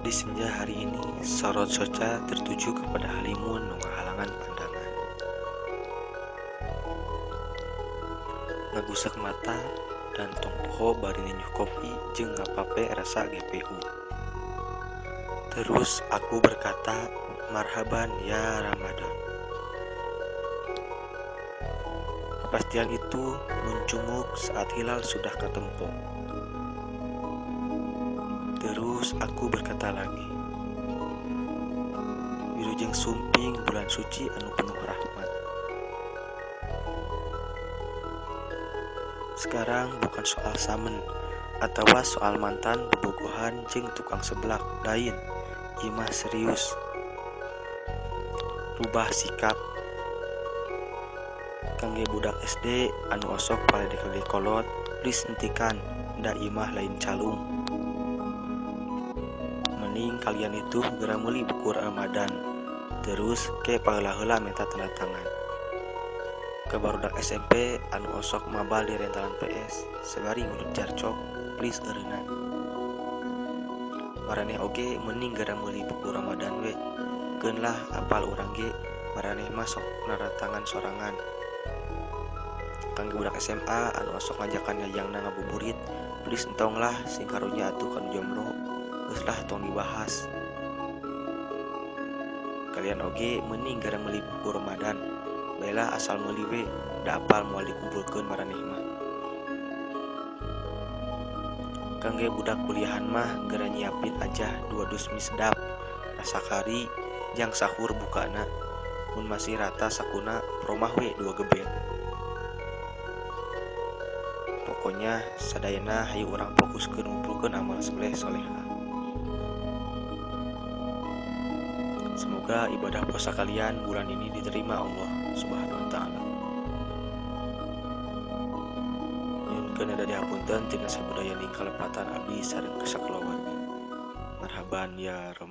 Di senja hari ini, sorot soca tertuju kepada halimun nu ngahalangan pandangan. Ngagusek mata dan tong poho bari ninyuh kopi jeung ngapape rasa GPU. Terus aku berkata, marhaban ya Ramadan. Kepastian itu mencunguk saat hilal sudah ketempo. Terus aku berkata lagi, wilujeng sumping bulan suci anu penuh rahmat. Sekarang bukan soal samen atau soal mantan bobogohan jeung tukang seblak lain, imah serius. Rubah sikap. Kangge budak SD anu osok paledek-ledek kolot, please hentikan, da imah lain calung. Mending kalian itu geura meuli buku Ramadan, terus ke paheula-heula minta tanda tangan. Ke barudak SMP anu osok mabal di rentalan PS, sabari ngurut jarcok, please eureunna. Maraneh oge mending geura meuli buku Ramadan we. Keun lah apal urang ge, maraneh mah sok naratangan sorangan. Kangge budak SMA anu osok ngajakan yayangna ngabuburit, please entong lah sing karunya atuh kanu jomblo. Geus lah tong dibahas. Kalian oge mending geura meuli buku Ramadan. Baelah asal meuli we, da apal moal dikumpulkeun maraneh mah. Kangge budak kuliahan mah geura nyiapin aja 2 dus mie sedap, rasa kari jang sahur bukana. Mun masih rata sakuna promah we 2 gebet. Pokoknya sadayana hayu urang fokuskeun ngumpulkeun amal soleh soleha. Semoga ibadah puasa kalian bulan ini diterima Allah Subhanahu wa taala. Nyunkeun ada dihapunten tina sabudayaning kalepatan abdi sareng sakulawargi. Marhaban ya Ramadan.